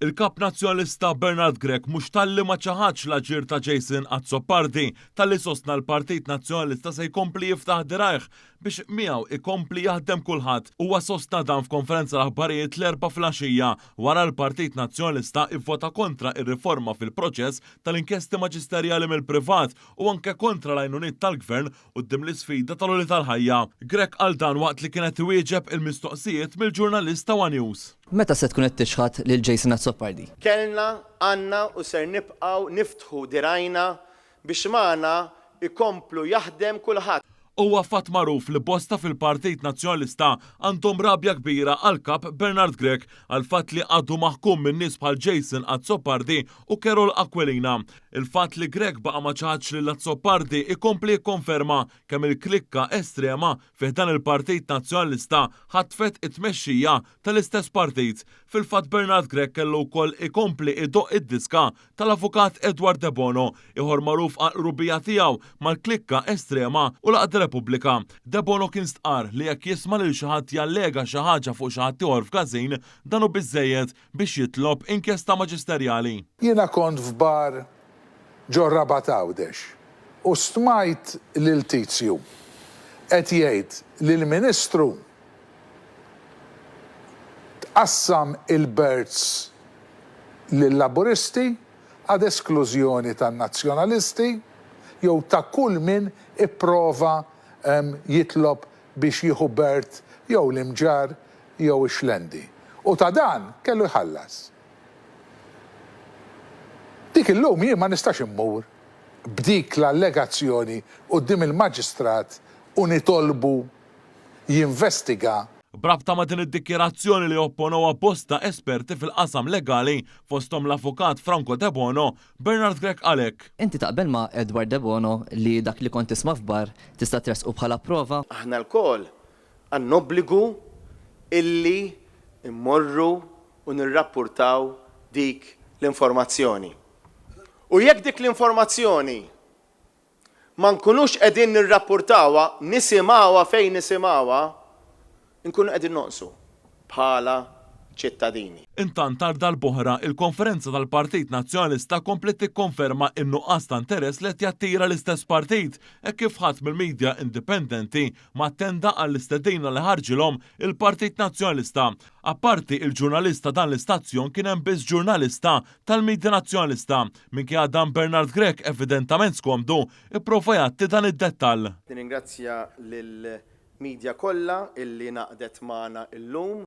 Il-Kap Nazzjonalista Bernard Grech mhux talli ma ċaħadx l-aġir ta' Jason Azzopardi, talli sostna l-Partit Nazzjonalista se jkompli jiftaħ dirgħajh biex miegħu ikompli jaħdem kulħadd. Huwa sostna dan f'konferenza l-aħbarijiet l-Erbgħa filgħaxija wara l-Partit Nazzjonalista ivvota kontra ir-riforma fil-proċess tal-inkjesti maġisterjali mill-privat u anke kontra l-għajnuniet tal-Gvern quddiem l-isfida tal-għoli tal-ħajja. Grech qal dan waqt li kien qed iwieġeb il-mistoqsijiet mill-ġurnalist ta' one News. Meta se tkun qed tiċħad lil Jason Azzopardi? Kellna, għandna u ser nibqgħu niftħu dirgħajna biex magħna jkomplu jaħdem kulħadd. Huwa fatt magħruf li bosta fil-Partit Nazzjonalista għandhom rabja kbira għall-Kap Bernard Grech għall-fatt li għadu maħkum minn nies bħal Jason Azzopardi u Carol Aquilina. Il-fatt li Grech baqa' ma ċaħadx lil Azzopardi jkompli jikkonferma kemm il-klikka estrema fi ħdan il-Partit Nazzjonalista ħatfet it-tmexxija tal-istess partit. Fil-fatt Bernard Grech kellu wkoll ikompli idoqq id-diska tal-Avukat Edward Debono, ieħor magħruf għall-qrubija tiegħu mal-klikka estrema u l-Għaqda Repubblika. Debono kien stqarr li jekk jisma' lil xi ħadd jallega xi ħaġa fuq xi ħadd ieħor f'każin, dan hu biżżejjed biex jitlob inkjesta maġisterjali. Jiena kont f'bar ġo Rabat Għawdex u stmajt lil tizju qed jgħid li l-Ministru tqassam il-berths lil-Laburisti ad esklużjoni tan-Nazzjonalisti jew ta' kull min ipprova jitlob biex jieħu berth jew l-Imġarr jew ix-Xlendi. U ta' dan kellu jħallas. Dik illum jien ma nistax immur b'dik l-allegazzjoni quddiem il-Maġistrat u nitolbu jinvestiga. B'rabta ma' din id-dikjarazzjoni li opponewha bosta esperti fil-qasam legali, fosthom l-Avukat Franco Debono, Bernard Grech qal hekk. Inti taqbel ma' Edward Debono li dak li kont tisma' f'bar tista' tressqu bħala prova? Aħna lkoll għandna obbligu illi mmorru u nirrappurtaw dik l-informazzjoni. U jekk dik l-informazzjoni ma nkunux qegħdin nirrappurtawha, nisimgħuha fejn nisimgħuha, inkunu qegħdin nonqsu bħala ċittadini. Intant għal darb'oħra, il-konferenza tal-Partit Nazzjonalista kompliet tikkonferma n-nuqqas ta' interess li qed jattira l-istess partit, hekk kif ħadd mill-media indipendenti ma attenda għall-istedina li ħarġilhom il-Partit Nazzjonalista. Apparti il-ġurnalist ta' dan l-istazzjon kien hemm biss ġurnalista tal-media Nazzjonalista. Minkejja dan Bernard Grech evidentament skomdu, ipprova jgħatti dan id-dettall. Nirringrazzja lill-media kollha illi ngħaqdet magħna llum.